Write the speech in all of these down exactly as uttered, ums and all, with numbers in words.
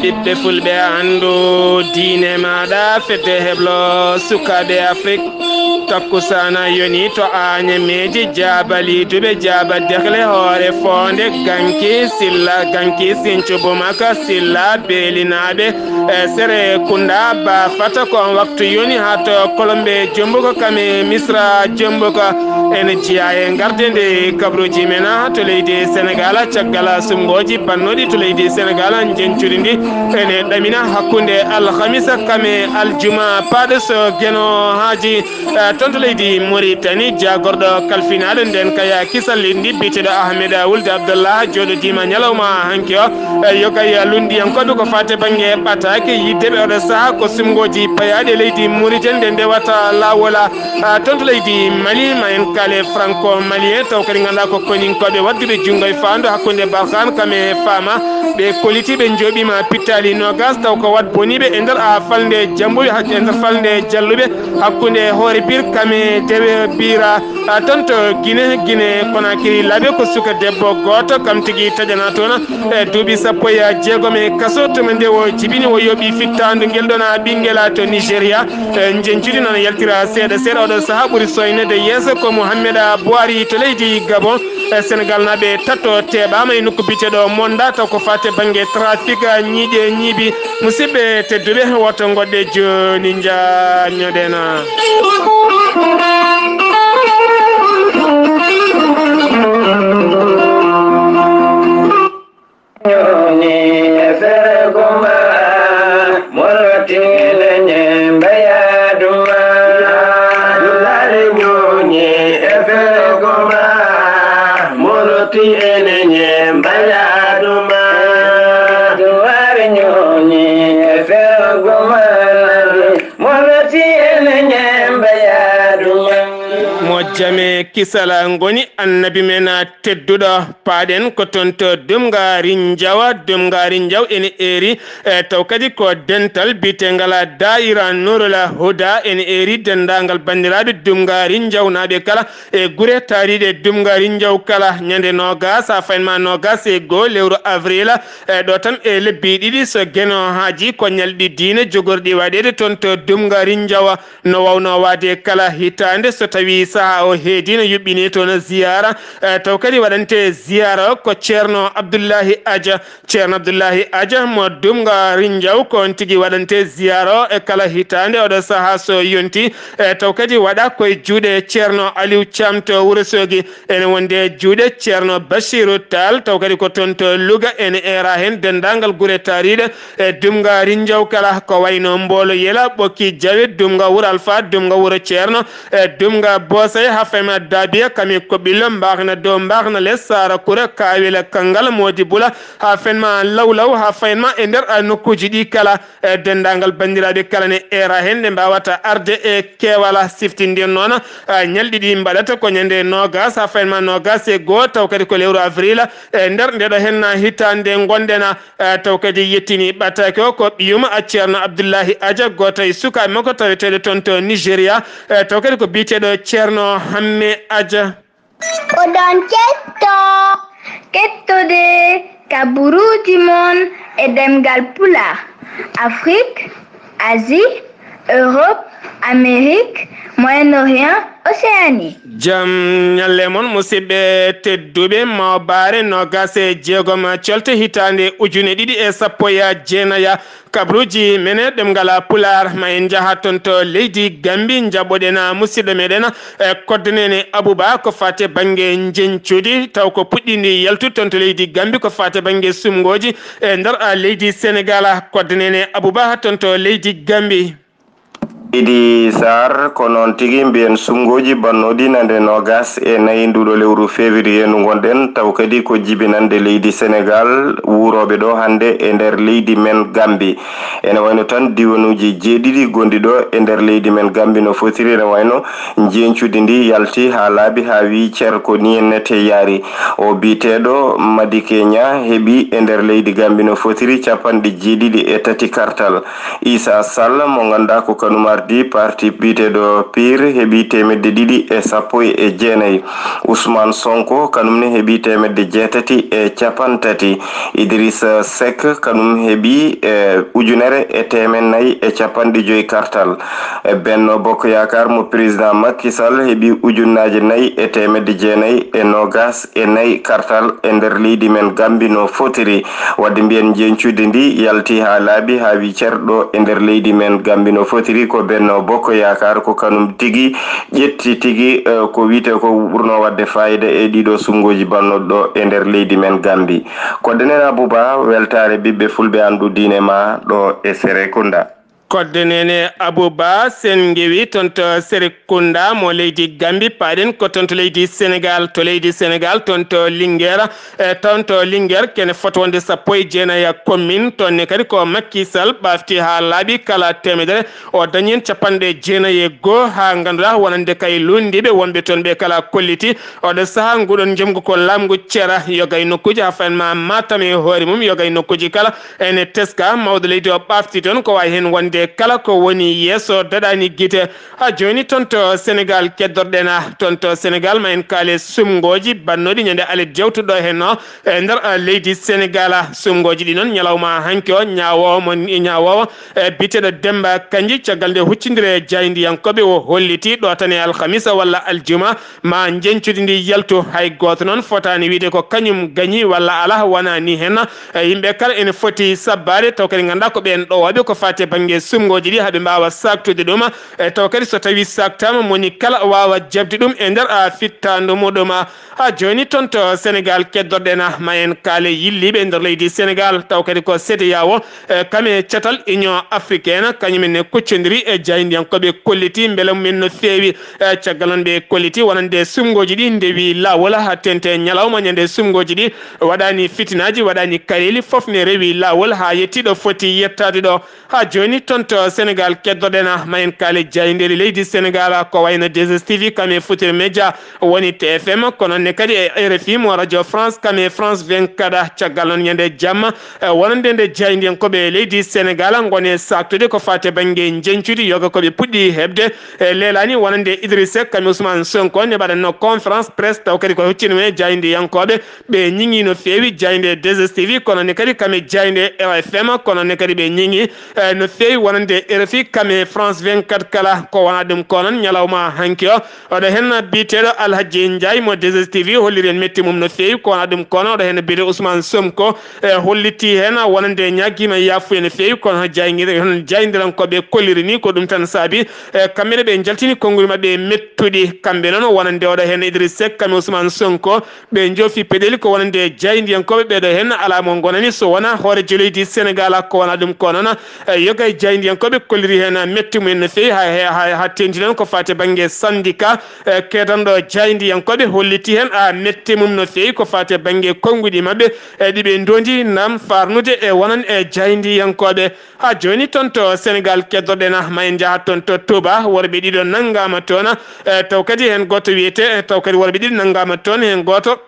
Ɓiɓɓe fulɓe, anndu diine maaɗa, fedde heblo sukaaɓe Afrik. Takkusaana yoni to Aañameeji, jaaba Liiduɓe, jaaba Dexle, Hoore Foonde, Ganki, Silla, Ganki, Sincu, Bumaka, Silla, Beelinaaɓe, e Sere Kunda, Ba Fata. Ko on waktu yoni haa to Kolombe Jombuka, kame Misra Jombuka. En jiyaa e ngarde nde kabruuji men to leydi Senegaal, caggal sumngooji bannooɗi to leydi Senegaal, njeñcudi ndi ene ɗamina hakkunde alhamisa kame aljuma paaɗo so Geno Haaji, eh, toon to leydi Moritani, jaagorɗo kalfinaaɗo nden kaya kisal leydi ndi, biyeteeɗo Ahmed Wuld Abdallah, jooɗodiima ñalawma hanki o, eh, yoga e lunndiyankooɓe ko faati bannge ɓataake, yiddeeɓe oɗo sahaa ko sumngooji payaaɗi e leydi Moritani nde ndewata laawola. Ah, toon to leydi Mali, ma en kaale franco-malien, taw kadi ngannduɗaa ko koninkooɓe waɗduɓe junngo e faandu hakkunde Barkhane kame Fama. Ɓe koliti, ɓe njooɓiima pittaali noogas, taw ko waɗ boniiɓe e nder, ah, falnde Jambuɓe, hak-, e nder falnde Jalluɓe, hakkunde Hoore Biir kame Dewe Biira. Ah, toon to Gine, Gine Konakiri, laaɓi ko suka debbo gooto, kam tigi taƴanaa toon, e duuɓi sappo e jeegom e kaso, tuma nde o jibini, o yooɓi fittaandu ngel ɗoon ɓinngel to Nigeria. E njeñcudi noon yaltira seeɗa seeɗa. Oɗo sahaa ɓuri soyneede yeeso ko Muhammad Buhari to leydi Gabon. E Senegal naaɓe tato teeɓaama e nokku biyeteeɗo Monda, taw ko faati bannge trafic ñiiƴe ñiibi. Musidɓe tedduɓe, woto ngoɗɗe jooni, njaññoɗen. Ñooni e fergo ma, molotile ñembe yaaduma. Dulare ñooni e fergo ma, molotile ñembe yaaduma. Dulare ñooni e fergo ma, molotile ñembe yaaduma. Mo jame kisala ngoni annabi men tedduɗo. Paaɗen ko toon to Dumgaari Njawa. Dumgaari Njaw ene eeri, e taw kadi ko dental biyeteengal Daa'ira Nuurul Huda, ene eeri denndaangal banndiraaɓe Dumgaari Njawnaaɓe kala e gure taariiɗe Dumgaari Njaw kala. Ñande noogas haa fayma noogas e goo lewru avril, e ɗo tan e lebbi ɗiɗi so Geno Haaji, ko ñalɗi diine jogorɗi waɗeede toon to Dumgaari Njawa. No waawno waade kala hitaande, so tawii sahaa o heedii, no yuɓɓinii toon ziyaara, eh, taw kadi waɗante ziyaara o ko Ceerno Abdullahi Aja. Ceerno Abdullahi Aja mo Dumgaari Njaw ko on tigi waɗante ziyaara o e kala hitaande. Oɗo sahaa so yontii, eh, taw kadi waɗa koye juuɗe Ceerno Aliw Caam to Wuro Soogi. Ene wonde juuɗe Ceerno Bachiru Taal, taw kadi ko toon to Louga. Ene eera heen denndaangal gure taariiɗe e Dumga Rinjaw kala, ko wayno Mboolo Yela, Ɓokki Jawe, Dumga Wuro Alfa, Dumga Wuro Ceerno, e Dumga Boosay, haa fayma Daabiya, Kami Koɓillo, Mbaakna Dow, Mbaakna Les, Saara Kura, Kaawila, Kanngal, Moodi Bula, haa fayma Lawlaw, haa fayma e nder, a, nokkuuji ɗi kala. E denndaangal banndiraaɓe kala ne eera heen, nde mbaawata arde e keewal. Siftindirnoona, a, ñalɗi ɗi mbaɗata ko ñande noogas haa fayma noogas e goo, taw kadi ko lewru avril, e nder ndeɗo heen hitaande ngonɗen, a, taw kadi yettini ɓataake o ko ɓiyum, a, Ceerno Abdullahi Aja, gooto e sukaaɓe makko taweteeɗo toon to Nigeria, e taw kadi ko biyeteeɗo Ceerno Hamme Aja. Oɗon ketto, kettude kabaruuji mon e ɗemngal Pulaar, Afrik, Asie, Europe, Amérique, Moyen-Orient, Océanie. Jam ñalle mon, musidɓe tedduɓe, mawbaare noogas e jeegom colte hitaande ujune ɗiɗi e sappo e jeenaya. Kabruuji men e ɗemngal Pulaar, ma en njaha toon to leydi Gambi, njaɓoɗen musidɗo meɗen, e Kodde Neene Abuba, ko faati e bannge njeñcudi, taw ko puɗɗiindi yaltude toon to leydi Gambi, ko faati e bannge sumngooji e nder, a, leydi Senegal. Kodde Neene Abuba toon to leydi Gambi. Idi Sarr, ko noon tigi mbiyen, sumngooji bannooɗi nande noogas e nayi nduɗo lewru février ndu ngonɗen, taw kadi ko jibinande leydi Senegal, wuurooɓe ɗo hannde e nder leydi men Gambi. Ene wayno tan diwanuuji jeeɗiɗi gonɗi ɗo e nder leydi men Gambi no fotiri, ene wayno njeñcudi ndi yalti haa laaɓi, haa wiyi cer, ko ni en nete yaari. O biyeteeɗo Madické Niang heɓi e nder leydi Gambi no fotiri capanɗe jeeɗiɗi e tati kartal. Issa Sall, mo ngannduɗaa ko kanum ardi Di parti biyeteeɗo Pire heɓi teemedde ɗiɗi e sappo e jeenayi. Ousmane Sonko kanum ne heɓi teemedde jeetati e capantati. Idrissa Seck kanum heɓi, eh, ujunere e teemen nayi e capanɗe joyi kartal. Eh, Benno Bokk Yaakaar mo président Macky Sall heɓi ujunnaaje nayi e teemedde jeenayi e noogas e nayi kartal e nder leydi men Gambi no fotiri. Wadde mbiyen njencude ndi yalti haa laaɓi haa wi cer ɗo e nder leydi men Gambi no fotiri ko Benno Bokk Yaakaar ko kanum tigi ƴetti tigi, eh, ko wiyetee ko ɓurno wadde fayida e ɗiɗo suɓngooji bannooɗi ɗo e nder leydi men Gambi. Ko Denen Abouba, weltaare ɓiɓɓe fulɓe anndu diine ma ɗo e Serekunda. Kodde nene Abouba, sen ngewi toon to Serekunda mo leydi Gambi, paaɗen ko toon to leydi Sénégal, to leydi Sénégal, toon to Linguère, e toon to Linguère, kene foti wonde sappo e jeenayi commune, toon ne kadi ko Macky Sall ɓaafti haa laaɓi kala teemedere, o dañi heen capanɗe jeenayi e goo, haa ngannduɗaa wonande kay luulndiiɓe wonɓe toon ɓe kala kolliti, oɗo sahaa nguɗon njomgu ko laamngu ceera, yoga e nokkuuji haa fayen ma Matam e hoore mum, yoga e nokkuuji kala, ene teska, mawɗo leydi o ɓaafti toon ko wayi heen wonde kala ko woni yeeso daɗaani gite. Haa jooni toon to Senegaal keddorɗen, haa toon to Senegaal ma en kaale suɓngooji bannooɗi ñande alet jewtuɗo heen o e nder, eh, leydi Senegaal. Suɓngooji ɗi noon ñalawma hanki o ñaawoowo mo, ñaawoowo, eh, biyeteeɗo Demmba Kandji caggal nde huccindire e jaayndiyankooɓe o holliti ɗo tan e alhamisa walla aljuma ma njeñcudi ndi yaltu. Hay gooto noon fotaani wiyde ko kañum gañi walla alaa, wonaa ni heen. E yimɓe kala ene foti sabbaade, taw kadi nganndaa ko ɓeen ɗowooɓe ko faati e bannge suɓngooji ɗi, haa ɓe mbaawa saaktude ɗum. E taw kadi so tawii saaktaama, moni kala waawa jaɓde ɗum e nder, a, fittaandu muɗum. Haa jooni toon to Senegaal keddorɗen, ma en kaale yilliiɓe e nder leydi Senegaal, taw kadi ko C E D E A O, e, kam e catal Union Africaine, kañum en ne kuccondiri e jaayndiyankooɓe kolliti mbela mumen no feewi. E, caggal noon ɓe kolliti wonande suɓngooji ɗi ndewi laawol haa teeŋti ñalawma ñande suɓngooji ɗi, waɗaani fitinaaji, waɗaani kareeli, fof ne rewi laawol haa yetti ɗo foti yettaade ɗo. Haa jooni toon to Senegaal keddorɗen, ma en kaale jaayndeeri leydi Senegaal ko wayno deux S T V, kam e Futurs Médias, woni T F M, ko noon ne kadi e R F I mo Radio France, kam e France vingt-quatre. Caggal noon ñande jamma, e, wonande nde jaayndiyankooɓe leydi Senegaal ngoni saaktude ko faati e bannge njeñcudi yoga ko ɓe puɗɗi heɓde, e, leelaani wonande Idrissa Seck kam e Ousmane Sonko ne mbaɗatnoo conférence presse, taw kadi ko huccini e jaayndiyankooɓe, ɓe ñiŋi no feewi jaaynde deux S T V, kono ne kadi kam e jaaynde R F M, kono ne kadi ɓe ñiŋi, e, no feewi wonande R F I kam e France vingt-quatre kala. Ko wonaa ɗum ko noon ñalawma hanki o, oɗo heen biyeteeɗo Alhaji Ndiaye mo deux S T V holliri en metti mum no feewi. Ko wonaa ɗum ko noon oɗo heen biyeteeɗo Ousmane Sonko, e, holliti heen wonande ñaagiima yaafuya no feewi, kono jaayndir-, hono jaayndiyankooɓe kolliri ni ko ɗum tan saabi, e, kamɓe ne ɓe njaltini konnguli maɓɓe mettuɗi. Kamɓe noon wonande oɗo heen Idrissa Seck kam e Ousmane Sonko, ɓe njoofi peɗeli ko wonande jaayndiyankooɓe ɓeeɗo heen alaa mo ngonani so wonaa hooreejo leydi Senegaal. Ko wonaa ɗum ko noon, e, yoga e jaayndiyankooɓe kolliri heen metti mumen no feewi haa, haa, haa, haa teeŋti noon ko faati e bannge syndicat, e, keedanɗo jaayndiyankooɓe holliti heen, a, metti mum no feewi ko faati e bannge konnguɗi maɓɓe, e, ɗi ɓe ndoondi naam faarnude e wonan e jaayndiyankooɓe. Haa jooni toon to Senegaal keddorɗen, ma en njahat toon to Touba, worɓe ɗiɗo nanngaama toon, e, taw kadi heen gooto wiyetee, e, taw kadi worɓe ɗiɗo nanngaama toon, heen gooto,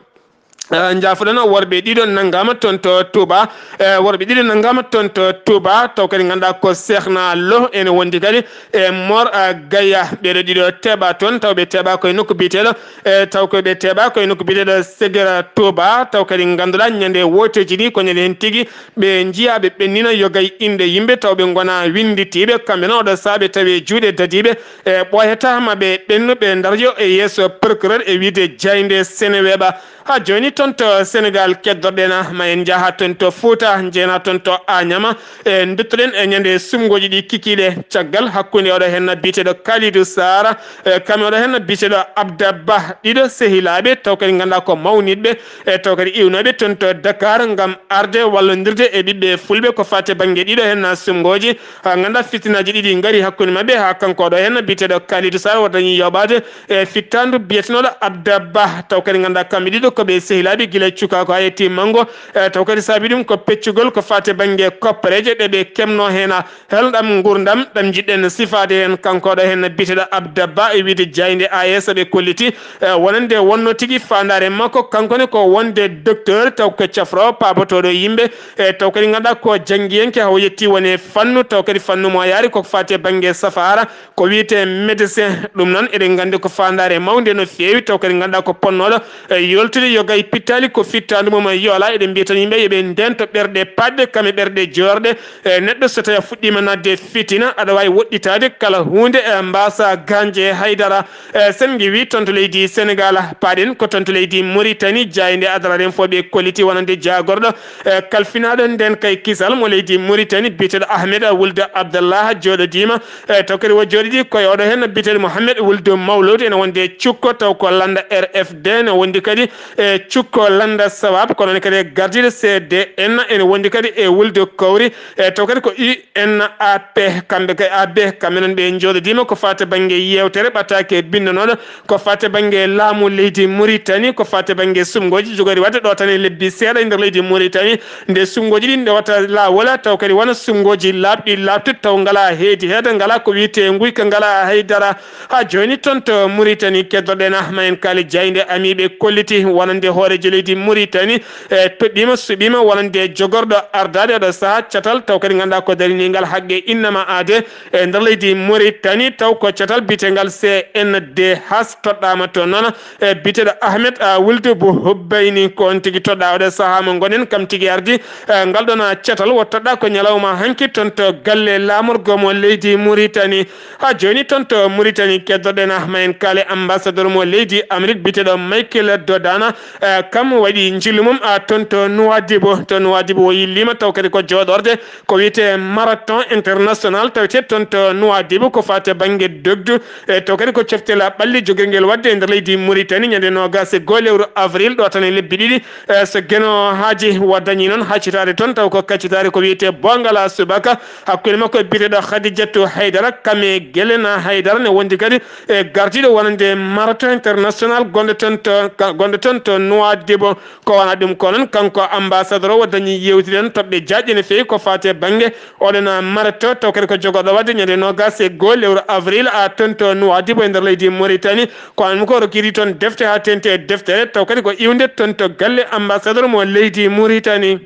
e, njaafoɗon, worɓe ɗiɗo nanngaama toon to Touba, e, worɓe ɗiɗo nanngaama toon to Touba, taw kadi ngannduɗaa ko Cheikhna Lo ene wondi kadi e Mor, e, Gaya. Ɓeeɗo ɗiɗo teeɓaa toon, taw ɓe teeɓaa koye nokku biyeteeɗo, e, taw ko ɓe teeɓaa koye nokku biyeteeɗo Segera Touba, taw kadi ngannduɗaa ñande wooteeji ɗi ko ñande heen tigi ɓe njiyaa ɓe ɓennina yoga e innde yimɓe taw ɓe ngonaa winnditiiɓe, kamɓe noon oɗo sahaa ɓe tawi e juuɗe dadiiɓe, e ɓooyata ma ɓe ɓennu ɓe ndarjo e yeeso procureur e wiyde jaaynde Seneweɓa. Haa jooni toon to Senegaal keddorɗen, ma en njaha toon to Fuuta, njeenaa toon to Añama, e nduttoɗen e ñande suɓngooji ɗi kikiiɗe caggal hakkunde oɗo heen biyeteeɗo Kalidou Sarr, e kam oɗo heen biyeteeɗo Abda Bah, ɗiɗo sehilaaɓe taw kadi ngannduɗaa ko mawniiɓe, e taw kadi iwnooɓe toon to Dakar ngam arde wallondirde e ɓiɓɓe fulɓe ko faati e bannge ɗiɗo heen suɓngooji. Haa ngannduɗaa fitinaaji ɗiɗi ngari hakkunde maɓɓe, haa kanko oɗo heen biyeteeɗo Kalidou Sarr o dañi yoɓaade e fittaandu biyetenooɗo Abda Bah. Taw kadi ngannduɗaa kamɓe ɗiɗo ko ɓe sehilaaɓe saabi gila cukaaku haa yetti manngo. E, taw kadi saabi ɗum ko peccugol ko faati e bannge koppareeje ɗe ɓe keɓnoo heen, a, helɗam nguurndam, ɗam njiɗɗen sifaade heen kanko ɗo heen biyeteeɗo Abda Ba, e wiyde Jaaynde A S ɓe kolliti, e, wonande wonnoo tigi faandaare makko, kanko ne ko wonde docteur taw ko cafroowo paabotooɗo yimɓe, e, taw kadi ngannduɗaa ko janngiyanke hawo yetti woni e fannu, taw kadi fannu mo yaari ko faati e bannge safaara, ko wiyetee médecin. Ɗum noon eɗen nganndi ko faandaare mawnde no feewi, taw kadi ngannduɗaa ko potnooɗo, e, yoltude yoga e pittaali ko fittaandu mum yoolaa. Eɗen mbiya tan yimɓe yo ɓe ndento ɓerɗe paɗɗe kam e ɓerɗe joorɗe. E, neɗɗo so tawi a fuɗɗiima naatde fitina, aɗa waawi woɗɗitaade kala huunde, e, mbaasa gaañde e haydara. E, sen ngiwi toon to leydi Senegal, paaɗen ko toon to leydi Mauritanie, jaaynde Adara Info ɓe kolliti wonande jaagorɗo, e, kalfinaaɗo ndeen kay kisal mo leydi Mauritanie, biyeteeɗo Ahmed Wuld Abdallah, jooɗodiima, e, taw kadi wo jooɗiɗi koye oɗo heen biyeteeɗo Mohamed Wuld Mawlud, ene wonde cukko taw ko lannda R F D, ne wondi kadi e cukko lannda Sawab, kono ne kadi e gardiiɗo C D N, ene wondi kadi e Wuld Kowri, e taw kadi ko U N A P, kamɓe kay A B, kamɓe noon ɓe njooɗodiima ko faati e bannge yeewtere ɓataake binndanooɗo, ko faati e bannge laamu leydi Mauritanie, ko faati e bannge suɓngooji jogori waɗde ɗo tan e lebbi seeɗa e nder leydi Mauritanie, nde suɓngooji ɗi ndewata laawol, taw kadi wona suɓngooji laaɓɗi laaɓtuɗi, taw ngalaa heedi heeda, ngalaa ko wiyetee nguyka, ngalaa haydara. Haa jooni toon to Mauritanie, keddoɗen ah, ma en kaali jaaynde ami ɓe kolliti wonande hooreejo leydi Mauritanie, e, toɗɗiima, suɓiima wonande jogorɗo ardaade oɗo sahaa catal, taw kadi ngannduɗaa ko daraniingal haqqe innama aade e nder leydi Mauritanie, taw ko catal biyeteegal C N D H toɗɗaama toon noon, e, biyeteeɗo Ahmed, a, Wuld Bou Houbayni, ko oon tigi toɗɗaa oɗo sahaa mo ngonɗen, kam tigi ardi, e, ngal ɗoon, a, catal wo toɗɗaa ko ñalawma hanki toon to galle laamorgo mo leydi Mauritanie. Haa jooni toon to Mauritanie, keddoɗen ah, ma en kaali ambassadeur mo leydi Amérique biyeteeɗo Michael Dodana, e, kam waɗi njillu mum, a, toon to Nouadhibou. To Nouadhibou o yilliima taw kadi ko jooɗorde ko wiyetee marathon international tawetee toon to Nouadhibou ko faati e bannge dogdu. E, taw kadi ko coftel ɓalli jogirngel waɗde e nder leydi Mauritanie ñande noogaas e goo lewru avril ɗo tan e lebbi ɗiɗi. E, so Geno Haaji wa dañi noon haccitaade toon, taw ko kaccitaare ko wiyetee Bongala Subaka, hakkunde makko e biyeteeɗo Khadijatou Haidara, kam e Gelena Haidara, ne wondi kadi e gardiiɗo wonande marathon international gonɗo toon to, ka-, gonɗo toon to Nouadhibou. Ko wona ɗum ko noon, kanko ambassadeur o dañi yeewtidde toɓɓe jaajɗe no feewi ko faati e bannge oɗon marathon, taw kadi ko jogorɗo waɗde ñande noogaas e goo lewru avril, a, toon to Nouadhibou e nder leydi Mauritanie. Ko aan ko rokkiri toon defte haa teeŋti e deftere, taw kadi ko iwde toon to galle ambassadeur mo leydi Mauritanie.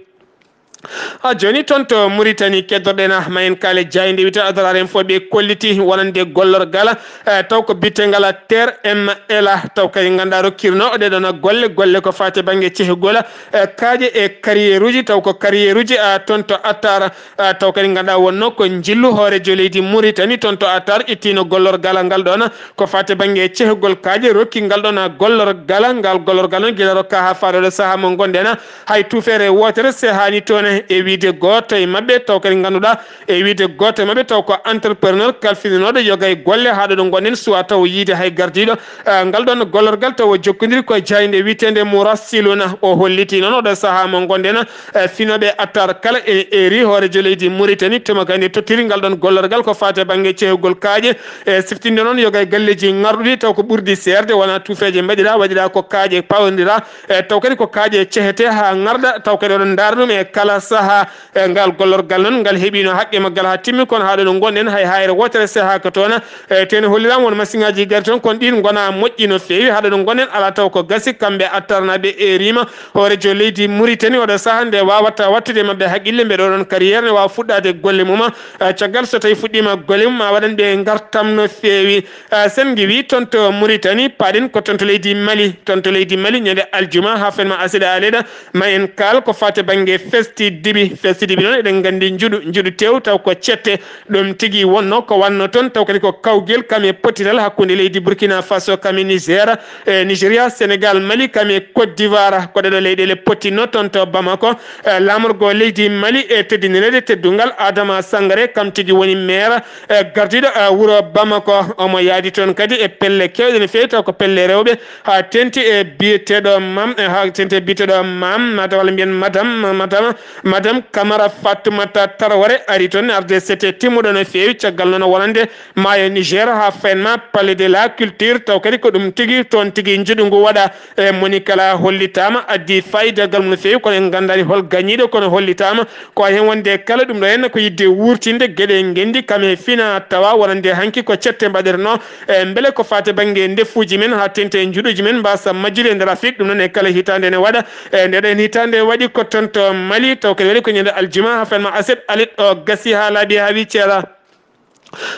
Haa jooni toon to Mauritanie, keddoɗen ah, ma en kaali jaaynde wiyetee Adrar Info ɓe kolliti wonande gollorgal, e, taw ko biyeteegal Terre M L A, taw kadi ngannduɗaa rokkirnoo ɗee ɗoon golle, golle ko faati e bannge cehugol, e, kaaƴe e carrière uji, taw ko carrière uji, a, toon to Attar, a, taw kadi ngannduɗaa wonnoo ko njillu hooreejo leydi Mauritanie toon to Attar ittiino gollorgal ngal ɗoon, ko faati e bannge cehugol kaaƴe rokki ngal ɗoon gollorgal, ngal gollorgal noon gila rokkaa haa faaɗoɗo sahaa mo ngonɗen, hay tuufeere wootere sehaani toon e wiyde gooto e maɓɓe, taw kadi ngannduɗaa e wiyde gooto e maɓɓe taw ko entrepreneur kalfininooɗo yoga e golle haa ɗo ɗo ngonɗen suwaa taw yiide hay gardiiɗo, eh, ngal ɗoon gollorgal taw o jokkondiri ko e jaaynde wiyeteende Mourassiluna. O hollitii noon oɗo sahaa mo ngonɗen, eh, finooɓe Attar kala e eri hooreejo leydi Mauritanie tuma kadi tottiri ngal ɗoon gollorgal ko faati e bannge cehugol kaaƴe, e siftinde noon yoga e galleeji ŋarɗuɗi taw ko ɓurdi seerde wona tuufeeje mbaɗiraa, waɗiraa ko kaaƴe pawondiraa, e taw kadi ko kaaƴe cehetee haa ŋarɗa, taw kadi oɗon ndaara ɗum e kala sahaa. E ngal gollorgal noon, ngal heɓiino haqqe maggal haa timmi, kono haa ɗo no ngonɗen, hay haayre wootere sehaaka toon. E, tene holliraama won masiŋaaji gari toon, kono ɗiin ngonaa moƴƴi no feewi. Haa ɗo no ngonɗen, alaa taw ko gasi, kamɓe Attarnaaɓe eeriima hooreejo leydi Mauritanie, oɗo sahaa nde waawata wattude e maɓɓe haqqille, mbeɗo ɗoon carrière ne waawa fuɗɗaade golle mum. E, caggal so tawi fuɗɗiima golle mum, ma waɗan ɓe ngartam no feewi. Eh, sen ngiwi toon to Mauritanie, paaɗen ko toon to leydi Mali. Toon to leydi Mali, ñande aljuma, haa fenma asida aleda, ma en kaal ko faati bannge festi dibi. Festi dibi noon, eɗen nganndi njuɗu, njuɗu tew, taw ko cette. Ɗum tigi wonno ko wanno toon, taw kadi ko kawgel kam e pottital hakkunde leydi Burkina Faso, kam e Niger, e Nigeria, Senegal, Mali, kam e Côte d'Ivoire. Ko ɗeɗo leyɗele pottinno toon to Bamako. Eh, laamorgo leydi Mali e teddinireede teddungal Adama Sangare, kam tigi woni maire, eh, gardiiɗo, eh, wuro Bamako. Omo yaadi toon kadi e pelle keewɗe no feewi, taw ko pelle rewɓe, haa teeŋti e biyeteeɗo Mam, eh, haa teeŋti e biyeteeɗo Mam, mata walla mbiyen Madame, Madame Madame Camara Fatoumata Traoré ari toon R D C T timmuɗo no feewi, caggal noon o wonande maayo Niger haa fayin ma Palais de la Culture, taw kadi ko ɗum tigi toon tigi njuɗu ngu waɗa. E moni kala hollitaama, addi faayidagal mum no feewi, kono en nganndaani hol gañiiɗo, kono hollitaama ko hay heen wonde kala ɗum ɗo henna ko yidde wuurtinde geɗe ngenndi kam e fina tawa wonande hanki ko cette mbaɗirno. E mbele ko faati bannge ndefuuji men haa teŋti e njuɗuuji men mbasa majjude e nder Afrik, ɗum noon e kala hitaande ene waɗa. E nde ɗen hitaande waɗi ko toon to Mali, taw kadi waɗi ko ñande aljuma haa fen ma aset alet o gasi haa laaɓi haa wi ceera.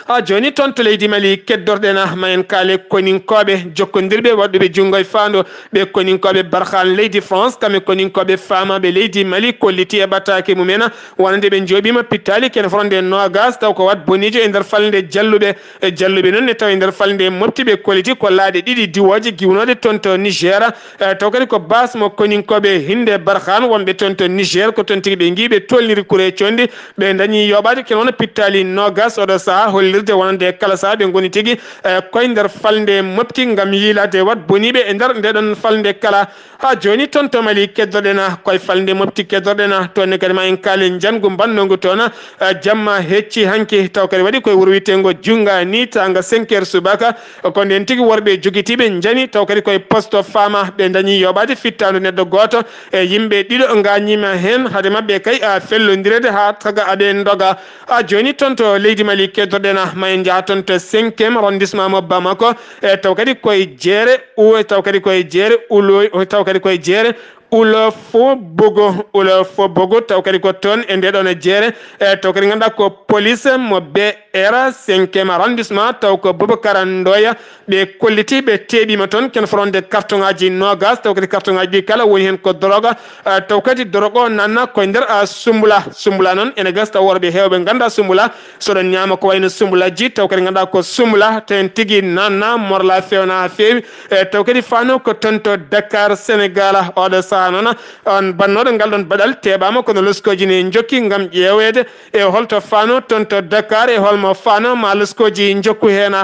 Haa jooni toon to leydi Mali keddorɗen ah ma en kaale koninkooɓe jokkondirɓe waɗuɓe junngo e faando. Ɓe koninkooɓe barhaan leydi France, kamɓe koninkooɓe faamaaɓe leydi Mali kolliti e ɓataake mumen ah wonande ɓe njooɓiima pittaali kene fotande noogas taw ko wat boniijo e nder falnde jalluɓe. E jalluɓe noon ne tawi nder falnde mofti ɓe kolliti ko laaɗe ɗiɗi diwooje giwnooɗe toon to Niger. E, taw kadi ko bas mo koninkooɓe hinde barhaan wonɓe toon to Niger, ko toon tigi ɓe ngi ɓe tolniri kure conndi, ɓe dañi yooɓaade kene wona pittaali noogas oɗo sahaa, hollirde wonande e kala sahaa ɓe ngoni tigi, e, koye nder falnde mofti ngam yiilaade wat boniiɓe e nder nde ɗon falnde kala. Haa jooni toon to Mali keddorɗen ah, koye falnde mofti keddorɗen ah, toon ne kadi ma en kaali njanngu mbannongu toon ah, jamma hecci hanki, taw kadi waɗi koye wuro wiyeteengo Junnga ni, taanga cinq heures subaka, ko ndeen tigi worɓe jogitiiɓe njani, taw kadi koye poste faama, ɓe dañi yooɓaade fittaandu neɗɗo gooto, e yimɓe ɗiɗo ngaañiima heen, hade maɓɓe kay a fellondireede haa taga aɓe ndoga. A jooni toon to leydi Mali keddorɗen ah, ma en njaha toon to cinquième arrondissement mo Bamako, e taw kadi koye jeere, u-, taw kadi koye jeere, ulo-, taw kadi koye jeere, Ulo fo bogo, ulo fo bogo, taw kadi ko toon e nde ɗon e jeere, e taw kadi ngannduɗaa ko police mo B R cinquième arrondissement, taw ko Boubacar Ndoya, ɓe kolliti ɓe teeɓiima toon, ken fotande carton ŋaaji noogas, taw kadi carton ŋaaji ɗi kala woni heen ko doroga, e taw kadi doroga o nanna koye nder, a, sumbula, sumbula noon ene gasa taw worɓe heewɓe ngannda sumbula, so ɗon ñaama ko wayno sumbulaji, taw kadi ngannduɗaa ko sumbula, teen tigi nanna, morla fewna haa feewi, e taw kadi fano ko toon to Dakar, Sénégal. Oɗo sahaa noon, on bannooɗo ngal ɗon baɗal teeɓaama, kono loskooji ne njokki ngam ƴeeweede e holto fano toon to Dakar, e holmo fano ma loskooji njokku heen.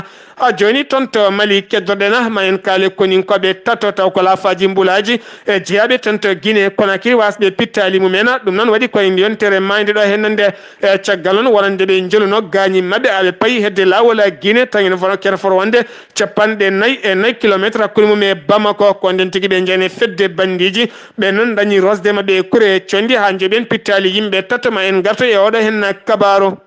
A jooni toon to Mali keddorɗen ah, ma en kaale koninkooɓe tato taw ko laafaaji mbulaaji e jeyaaɓe toon to Guinée Conakry wasɓe pittaali mumen. Ɗum noon waɗi koye yontere maayde ɗo heen nde. E caggal noon, wonande ɓe njeluno gaañi maɓɓe, aɓe payi hedde laawol Guinée, taŋen fono kene foro wonde capanɗe nayi e nayi kilometre hakkunde mum e Bamako. Ko nden tigi ɓe njani fedde bandiiji, ɓe noon dañi rosde maɓɓe e kure e condi haa njoɓen pittaali yimɓe tato. Ma en ngarto e oɗo hen kabaaru.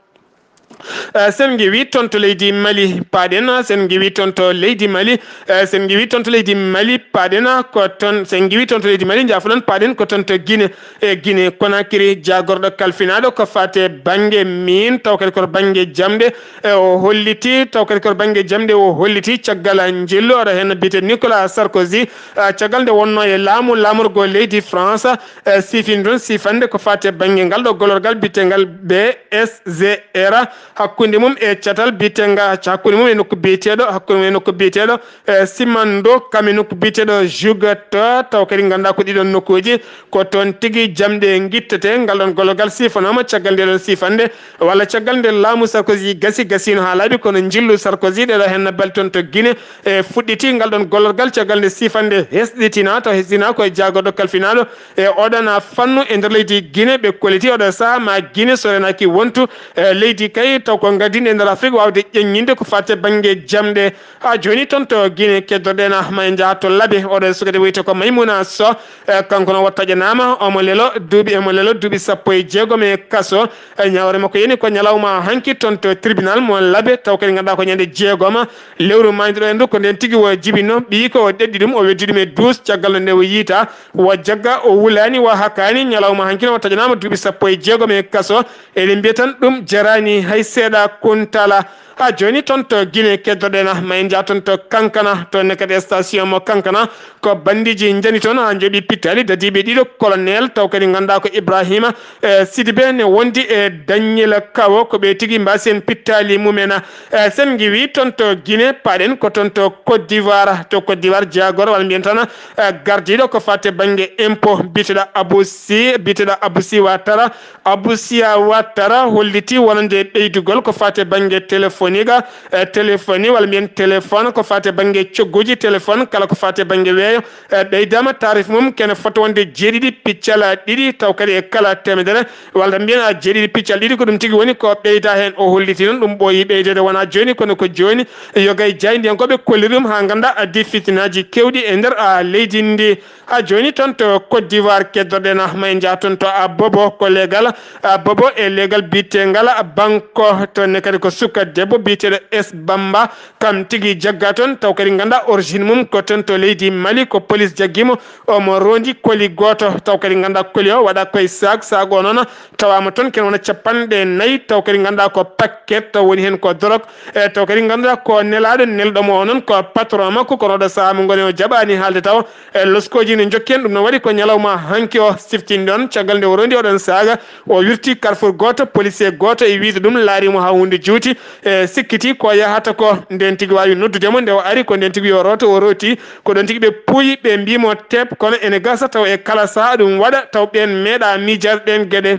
Eh, sen ngiwi toon to leydi Mali, paaɗen, sen ngiwi toon to leydi Mali, eh, sen ngiwi toon to leydi Mali, paaɗen, ko toon, sen ngiwi toon to leydi Mali, njaafoɗon, paaɗen ko toon to Guinée. E Guinée Conakry, jaagorɗo kalfinaaɗo ko faate bannge miin, taw kadi koto bannge jamɗe, e o holliti, taw kadi koto bannge jamɗe o holliti caggal njillu, oɗo heen biyetee Nicolas Sarkozy, a, caggal nde wonnoo e laamu laamorgo leydi France, e siifini ɗum siifande ko faate bannge ngal ɗo golorgal biyeteengal B S Z R, hakkunde mum e catal biyeteenga, hakkunde mum e nokku biyeteeɗo, hakkunde mum e nokku biyeteeɗo, e Simando, kam e nokku biyeteeɗo Jugot, taw kadi ngannduɗaa ko ɗiɗon nokkuuji, ko toon tigi jamɗe ngittetee. Ngal ɗon golorgal siifanaama caggal nde ɗon siifande, walla caggal nde laamu Sarkozy gasi, gasiino haa laaɓi, kono njillu Sarkozy ɗeɗo heen balɗe toon to Guinée, e fuɗɗiti ngal ɗon golorgal caggal nde siifande hesɗitina, taw hesɗitina koye jaagorɗo kalfinaaɗo e oɗon fannu e nder leydi Guinée. Ɓe kolliti oɗo sahaa ma Guinée so renaaki wontu, e leydi kay taw ko ngaddiiɗo e nder Afrik waawde ƴeññinde ko faate bannge jamɗe. Haa jooni toon to Guinée keddorɗen, ma en njaha to Labe, oɗo sukaajo wiyetee ko Maimouna Soh, e kanko no o taƴanaama, omo lelo duuɓi, omo lelo duuɓi sappo e jeegom e kaso. E ñaawre makko yani ko ñalawma hanki toon to tribunal mo Labe, taw kadi ngannduɗaa ko ñande jeegoma lewru maayde ɗo e ndu, ko nden tigi o jibinno ɓiyi ko o ɗeɗɗi ɗum, o weddi ɗum e duus caggal no nde o yiita, o jagga, o wulaani, o hakaani, ñalawma hanki no o taƴanaama duuɓi sappo e jeegom e kaso. Eɗen mbiya tan ɗum jaraani hay seeɗa Kuntala. Haa jooni toon to Guinée keddorɗen, ma en njaha toon to Kankana, toon ne kadi station mo Kankana, ko bandiiji njani toon haa njoɓi pittaali dadiiɓe ɗiɗo colonel, taw kadi ngannduɗaa ko Ibrahima, e, Sidibé ne wondi e Daññel Kawo, ko ɓe tigi mbaasi en pittaali mumen. E, sen ngiwi toon to Guinée, paaɗen ko toon to Côte d'Ivoire, to Côte d'Ivoire jaagorɗo walla mbiyen tan, e, gardiiɗo ko faate bannge impôt, biyeteeɗo Abou Sy, biyeteeɗo Abou Sy Ouattara, Abou Sy Ouattara holliti wonande ɓeydugol ko faate bannge téléphone. téléphonique, e téléphone walla mbiyen téléphone, ko faati e bannge cogguuji téléphone, kala ko faati e bannge weeyo, e ɓeydaama taarif mum kene fota wonde jeeɗiɗi piccal ɗiɗi, taw kadi e kala teemedere, walla tan mbiyen a jeeɗiɗi piccal ɗiɗi, ko ɗum tigi woni ko ɓeyda heen. O holliti noon ɗum ɓooyi ɓeydeede, wonaa jooni, kono ko jooni yoga e jaayndiyankooɓe kolli ɗum haa ngannda addi fitinaaji keewɗi e nder a leydi ndi. Haa jooni toon to Côte d'Ivoire keddoɗen, ma en njah toon to a Bobo, ko leegal a Bobo e leegal biyetengal Banko, toon ne kadi ko suka debbo biyeteeɗo S Bamba, kam tigi jagga toon, taw kadi ngannda origine mum ko toon to leydi Mali, ko police jaggi mo, omo rondi koli gooto, taw kadi ngannda koli o waɗa koye saak, saak o noon tawaama toon kene wona capanɗe nayi, taw kadi ngannda ko paquet, taw woni heen ko dorog, e taw kadi ngannduɗaa ko nelaaɗo, nelɗo mo o noon ko patron makko, kono oɗo sahaa mo ngoni o jaɓaani haalde taw, e loskooji no njokki heen. Ɗum no waɗi ko ñalawma hanki o siftini ɗoon, caggal nde o rondi oɗon saaga, o wirti carrefour gooto, policier gooto e wiyde ɗum laari mo haa huunde juuti, e sikkiti ko yahata ko ndeen tigi waawi noddude mo. Nde o ari ko ndeen tigi yo rooto, o rooti, ko ɗoon tigi ɓe puuyi, ɓe mbii mo teep, kono ene gasa taw e kala sahaa ɗum waɗa, taw ɓeen meeɗa miijaade ɗeen geɗe.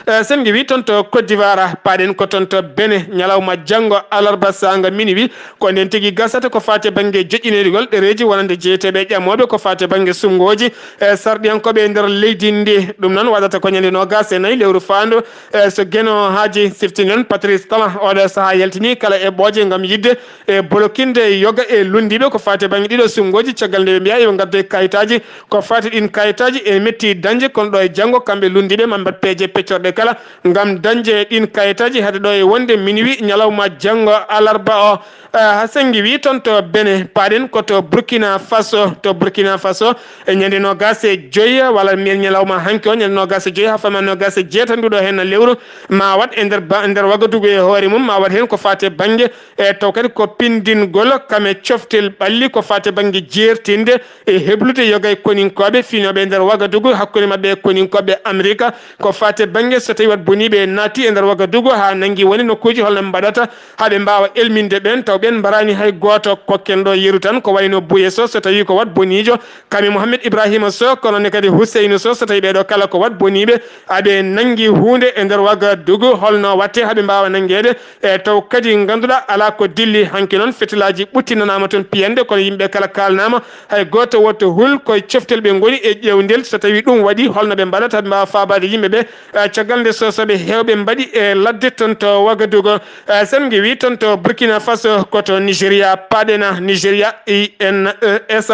Eh, sen ngewi toon to Côte d'Ivoire, paaɗen ko toon to Benin, ñalawma janngo alarba saanga minuit, ko ndeen tigi gasata ko faati e bannge joƴƴinoygol ɗereeji wonande jeyeteeɓe ƴamooɓe ko faati e bannge suɓngooji, eh, sarɗiyankooɓe e nder leydi ndi. Ɗum noon waɗata ko ñande noogaas e nayi lewru faandu, eh, so Geno Haaji siftini noon Patrice Talon, oɗo sahaa yaltini kala eɓɓooje ngam yiɗde e bolokinde yoga e lunndiiɓe ko faati e bannge ɗiɗo suɓngooji, caggal nde ɓe mbiya yo ngaddoy kayitaaji. Ko faati ɗiin kayitaaji ene metti dañde, kono ɗo e janngo kamɓe lunndiiɓe ma mbaɗ peeje peccorɗe kala ngam dañde ɗiin kayitaaji hade ɗo e wonde minuit ñalawma janngo alarba o. Eh, haa senngi wi toon to Benin, paaɗen ko to Burkina Faso. To Burkina Faso, e ñande noogaas e joy, walla mbiyen ñalawma hanki o, ñande noogaas e joy haa fama noogaas e jeetati nduɗo heen lewru, ma waɗ e nder ba-, nder Wagadugu e hoore mum, ma waɗ heen ko faati e bannge, e taw kadi ko pindingol kame coftel ɓalli ko faati e bannge jeertinde e heblude yoga e koninkooɓe fiinooɓe e nder Wagadugu, hakkunde maɓɓe e koninkooɓe Amerika, ko faati e bannge so tawii waɗ boniiɓe naati e nder Wagadugu haa nanngi woni nokkuuji holno mbaɗata haa ɓe mbaawa elminde ɓeen, taw ɓeen mbaraani hay gooto. Kokken ɗo yeru tan ko wayno Buye Sow, so tawii ko waɗ boniijo, kame Mohamed Ibrahima Sow, kono ne kadi Huseynu Sow, so tawii ɓee ɗo kala ko waɗ boniiɓe, aɓe nanngi huunde e nder Wagadugu, holno waɗte haa ɓe mbaawa nanngeede, e taw kadi ngannduɗaa alaa ko dilli. Hanki noon fetilaaji ɓuttinanaama toon piyande, kono yimɓe kala kaalnaama, hay gooto wotto hul, koye coftel ɓe ngoni e ƴeewndel, so tawii ɗum waɗi holno ɓe mbaɗata, ɓe mbaawa faabaade yimɓe ɓe. Eh, caggal nde soosooɓe heewɓe mbaɗi e ladde toon to Wagadugu. Eh, sen ngewi toon to Burkina Faso, ko to Nigeria paaɗen. Nigeria, I N E S,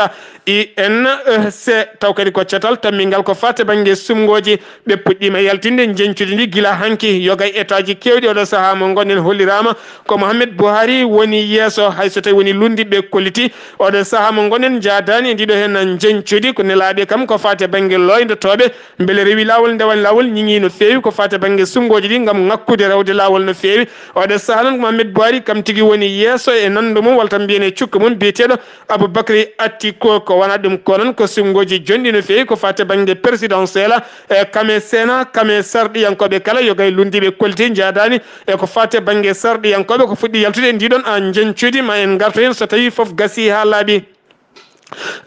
I N E C, taw kadi ko catal tammingal ko faati bannge suɓngooji. Ɓe puɗɗiima yaltinde njeñcudi ndi gila hanki. Yoga e etaaji keewɗi oɗo sahaa mo ngonɗen holliraama ko Mohamed Buhari woni yeeso, hay so tawii woni lunndiiɓe kolliti. Oɗo sahaa mo ngonɗen njaadaani e ndiɗo heen njeñcudi, ko nelaaɓe kam ko faati e bannge looyndotooɓe, mbele rewi laawol, ndewani laawol, ñiŋii no feewi ko faati e bannge suɓngooji ɗi ngam ŋakkude rewde laawol no feewi. Oɗo sahaa noon ko Mohamed Buhari kam tigi woni yeeso e nanndo mum, walla tan mbiyen e cukko mum biyeteeɗo Aboubacry Atiku. Ko wona ɗum ko noon ko suɓngooji jonɗi no feewi ko faati e bannge présidentiel, e kame Sénat, kame sarɗiyankooɓe kala, yoga e lunndiiɓe kolliti njaadaani, e ko faati e bannge sarɗiyankooɓe ko fuɗɗi yaltude e ndiɗon a njeñcudi, ma en ngarto heen so tawii fof gasii haa laaɓi.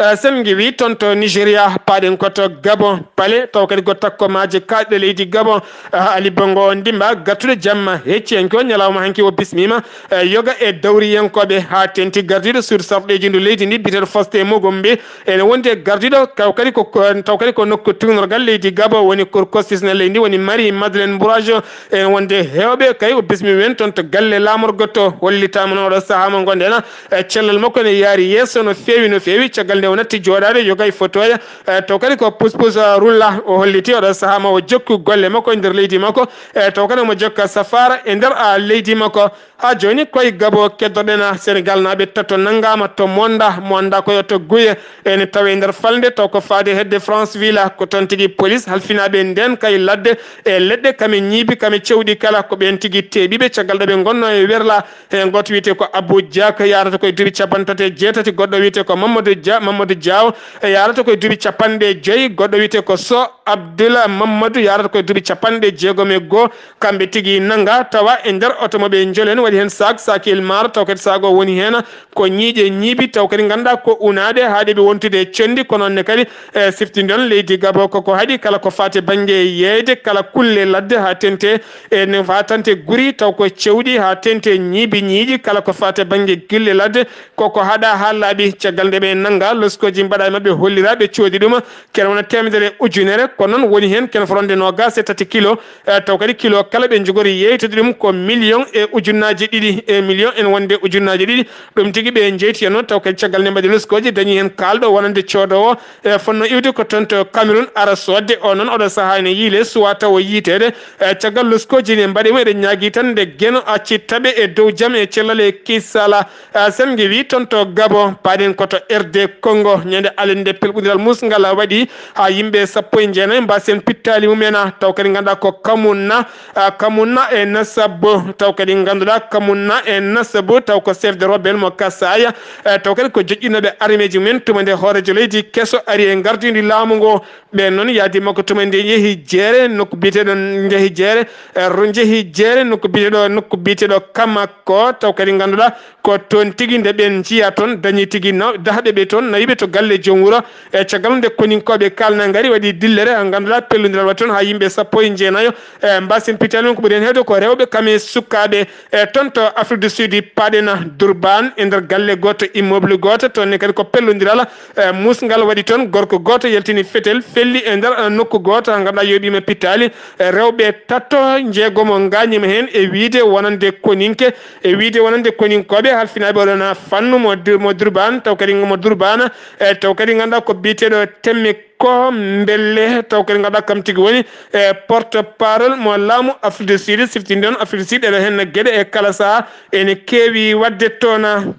Eh, sen ngewi toon to Nigeria, paaɗen ko to Gabon, Palais, taw kadi ko takko maaje kaaɗɗe leydi Gabon. Eh, Ali Bongo Ondimba, gartuɗo jamma hecciyanke o, ñalawma hanki o bismiima, eh, yoga e dawriyankooɓe, haa teeŋti gardiiɗo suudu sarɗeeji ndu leydi ndi, biyeteeɗo Faustin Mugombe, ene wondi e gardiiɗo, taw kadi ko, ko, taw kadi ko nokku tuugnorgal leydi Gabon woni, ko kostisna leydi ndi woni Marie Madeleine Bourajo, ene wondi e heewɓe, kay o bismi men toon to galle laamorgo to, hollitaama noon oɗo sahaa mo ngonɗen, e cellal makko ene yaari yeeso no feewi, no feewi, caggal nde o natti jooɗaade, yoga e fotooya, e taw kadi ko puspus, eh, rulla o holliti oɗo sahaa ma o jokku golle makko e nder leydi makko, e taw kadi omo jokka safaara e nder, ah, leydi makko. Haa jooni koye Gabon keddoɗen, Senegaalnaaɓe tato nanngaama to Monda, Monda ko yo to Guye, ene tawe nder falnde, taw ko faade hedde Franceville, ko toon tigi police halfinaaɓe ndeen kay ladde e leɗɗe, kame ñiibi, kame cewɗi kala, ko ɓeen tigi teeɓiiɓe caggal ɗo ɓe ngonnoo e werla. Heen gooto wiyetee ko Abou Diak, yahrata koye duuɓi cappanɗe tati e jeetati, goɗɗo wiyetee ko Mamadou Dia, Mamadou Diaw, e yarata koye duuɓi capanɗe joyi. Goɗɗo wiyetee ko Soh Abdoula Mamadou, yarata koye duuɓi capanɗe jeegom e goo. Kamɓe tigi nanga tawa e nder oto mo ɓe njoleni, waɗi heen saak, saakiyel maaro, taw kadi saak o woni heen ko ñiiƴe ñiibi, taw kadi ngannduɗaa ko unaaɗe haa ɗeɓi wontude e conndi. Kono onne kadi, e, siftinde on leydi Gabo koko haɗi kala ko faati bannge yeeyde kala kulle ladde haa tente e no haa tante guri, taw ko cewɗi haa tente ñiibi ñiiƴi, kala ko faati bannge gille ladde koko haɗa haa laaɓi. Caggal nde ɓe nanga, loskooji mbaɗa e maɓɓe, hollira ɓe coodi ɗum, kene wona teemedere ujunere, kono noon woni heen kene fotande noogaas e tati kilo. E, taw kadi kilo kala ɓe njogori yeeytude ɗum ko million e ujunnaaji ɗiɗi, e million en wonde ujunnaaji ɗiɗi. Ɗum tigi ɓe njeyti heen noon, taw kadi caggal nde mbaɗi loskooji, dañi heen kaalɗo wonande coodoowo, e, fotnoo iwde ko toon to Cameroun, ara soodde. O noon oɗo sahaa ene yiile, suwaa taw o yiiteede. E, caggal loskooji ne mbaɗi mo, eɗen ñaagii tan nde Geno acci taɓe e dow jam e cellal e kisala. A, sen nge wi toon to Gabo, paaɗen ko to R D Congo. Ñande alinde pelɓondiral muusngal waɗi haa yimɓe sappo e jeenayi mbaasen pittaali mumen, a, taw kadi ngannduɗaa ko Kamunna, a, Kamunna e Nasabu, taw kadi ngannduɗaa Kamunna e Nasabu, taw ko chef de rebelle mo Kasai, e, taw kadi ko joƴƴinooɓe armeeji mumen tuma nde hooreejo leydi keso ari e ngardiindi laamu ngo. Ɓeen noon, yaadi makko tuma nde yehi jeere nokku biyeteeɗo, njehi jeere, e, ro njehi jeere nokku biyeteeɗo, nokku biyeteeɗo Kamako, taw kadi ngannduɗaa ko toon tigi nde ɓeen njiya toon, dañi tigi naw-, dahɗe ɓe toon, nawi ɓe to galle joom wuro. E, caggal nde koninkooɓe kaalna ngari, waɗi dillere, ngannduɗaa pellondiral waɗi toon haa yimɓe sappo e jeenayo, e, mbaasen pittaali mum. Ko ɓuri heen heewde ko rewɓe kam e sukaaɓe. E, toon to Afrique du Sud, paaɗen Durban, e nder galle gooto, immeuble gooto, toon ne kadi ko pellondiral, e, muusngal waɗi toon. Gorko gooto yaltini fetel, felli e nder, e, nokku gooto, haa ngannduɗaa yooɓiima pittaali. E, rewɓe tato, njeegomo ngaañiima heen, e wiyde wonande koninke, e wiyde wonande koninkooɓe halfinaaɓe oɗon fannu mo Dur-, mo Durban, taw kadi mo Durban, e, taw kadi ngannduɗaa ko biyeteeɗo Temme ko Mbelle, taw kadi ngannduɗaa kam tigi woni, e, porte parole mo laamu Afrique du Sud, siftinde on Afrique du Sud, ene heen geɗe e kala sahaa ene keewi waɗde toon.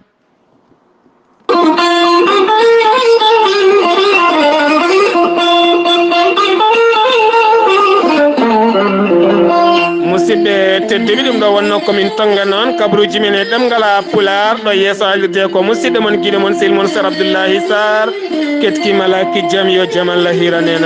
Musidɓe tedduɓe, ɗum ɗo wonno ko min tonngana on kabaruuji men e ɗemngal Pulaar, ɗo yeeso haalirde ko musidɗo mon, giɗo mon, sehil mon, Sar Abdullahi Sarr. Ketki malaki jam, yo jam Allah hiran en.